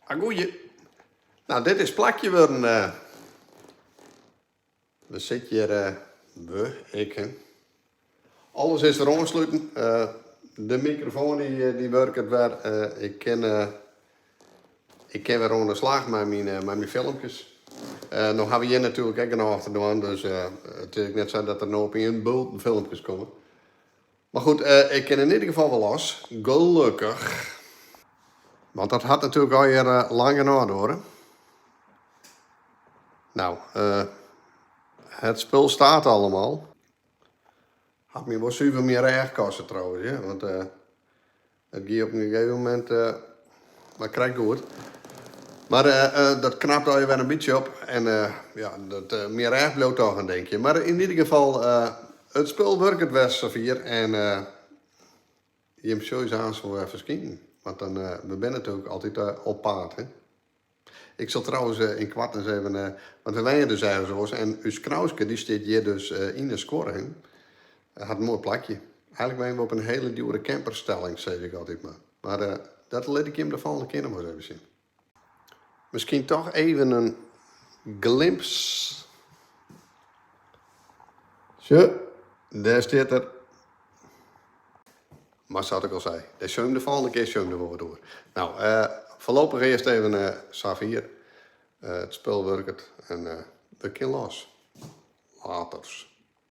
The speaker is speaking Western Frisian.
Agoeie. Nou, dit is plakje wurden. We sitte hjir, we, ik, hè. Alles is wer oansluten. De mikrofoan dy wurket wer. Ik kin wer oan de slach mei myn filmkes. No ha we hjir natuerlik ek genôch te dwaan, dus it is ek net sa dat der no op ien bulten filmkes komme. Mar goed, ik kin yn ieder gefal wol los. Gelokkich. Want dat hat natuerlik allegear lang genôch duorre. Nou, het spul staat allemaal. Hat my wol suver myn rêch koste trouwens, ja, want it gie op in gegeven momint mar krekt goed. Mar dat knapt allegear wer in bytsje op en ja, myn rêch bliuwt toch in dinkje. Mar yn ieder gefal, it spul wurket wer safier en jim sjogge aanst wol wer ferskinen. Want dan, we binne natuerlik altyd op paad, hè. Ik sil trouwens ynkoarten ris even, want we wenje dus ergens oars en ús Knauske dy stiet hjir dus yn de skuorre. Hy hat in moai plakje. Eigenlik wenje we op in hiele djoere camperstelling, sis ik altyd mar. Mar dat lit ik jim de folgjende kear noch mar ris even sjen. Miskien toch even in glimps. Sjoch, dêr stiet er. Mar sa't ik al sei, dêr sjogge we de folgjende kear sjogge we der wol wat oer. Nou, foarlopich earst even safier. It spul wurket en we kinne los. Laters.